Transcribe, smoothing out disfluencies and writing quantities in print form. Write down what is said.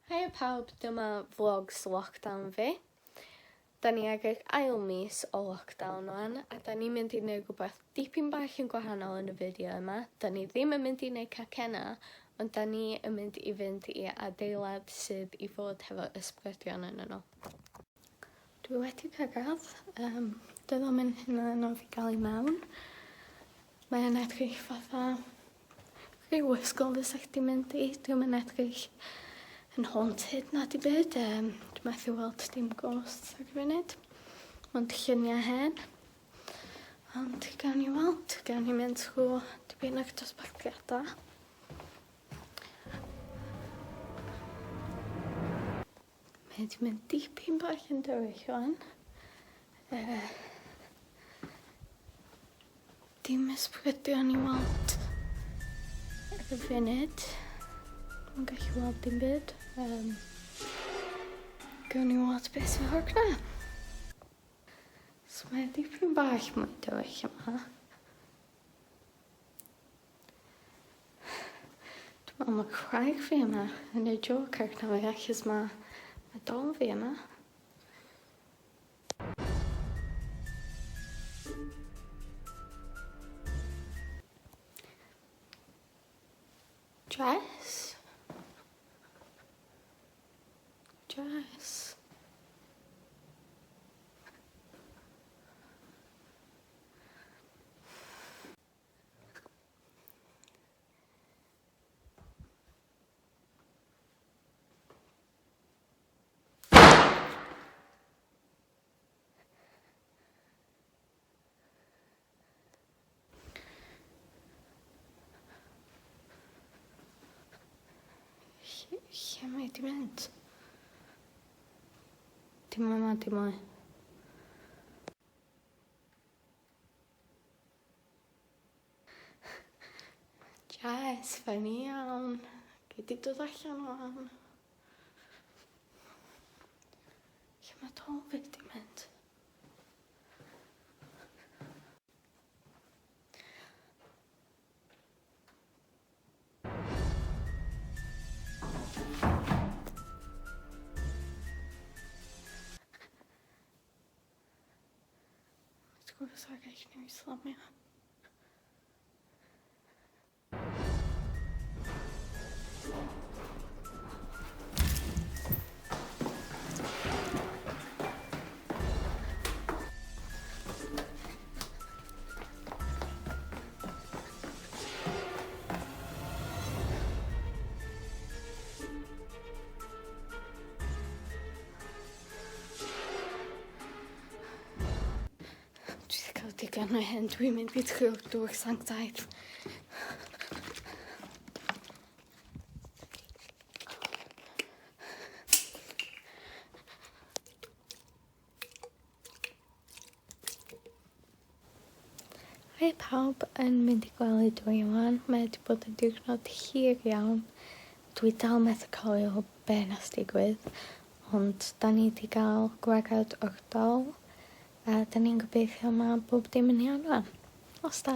Haia pawb, dyma vlogs lockdown fi. Da ni ag yr ail mis o lockdown wan, a da ni'n mynd i wneud rhywbeth dipyn bach yn gwahanol yn y fideo yma. Da ni ddim yn mynd i wneud cacenna, ond da ni yn mynd i fynd i adeilad sydd i fod hefo ysbrydion yn nhw. Dwi wedi cyrraedd, um, doedd o'm yn hynna anodd i gael i mewn. Mae'n edrych fatha Rhyw ysgol fysa chdi'n mynd i. Dio'm yn edrych yn haunted na dim byd. Yym dwi methu weld dim ghosts ar y funud. Ond lluniau hen. Ond gawn ni weld. Gawn ni mynd trwy dipyn o'r dosbarthiadau. Mae wedi mynd dipyn bach yn dywyll wan. Uh, dim ysbrydion i weld ar y funud. Mae'n gallu weld dim byd. Um, gawn ni weld beth sy'n hwrc na. So mae dipyn bach mwy dywyll yma. Dwi'n meddwl mae craig fi yma yn neud joke arno fi achos mae, mae dol fi yma. Jess? Jess? Lle, lle mae di mynd? Dim yma, dim mwy. Jess, funny iawn. Gei di dod allan wan. Lle mae dol fi di mynd? Ti'n gwybod os ag eich newid slamio? Dwi 'di cael digon o hyn. Dwi'n mynd i trwy'r dŵr sanctaidd. Mae pawb yn mynd i gwely dwi wan. Mae wedi bod yn diwrnod hir iawn. Dwi dal methu cofio be nath digwydd. Ond da ni 'di gael gwared o'r dol a da ni'n gobeithio ma' bob dim yn iawn wan. Nos da.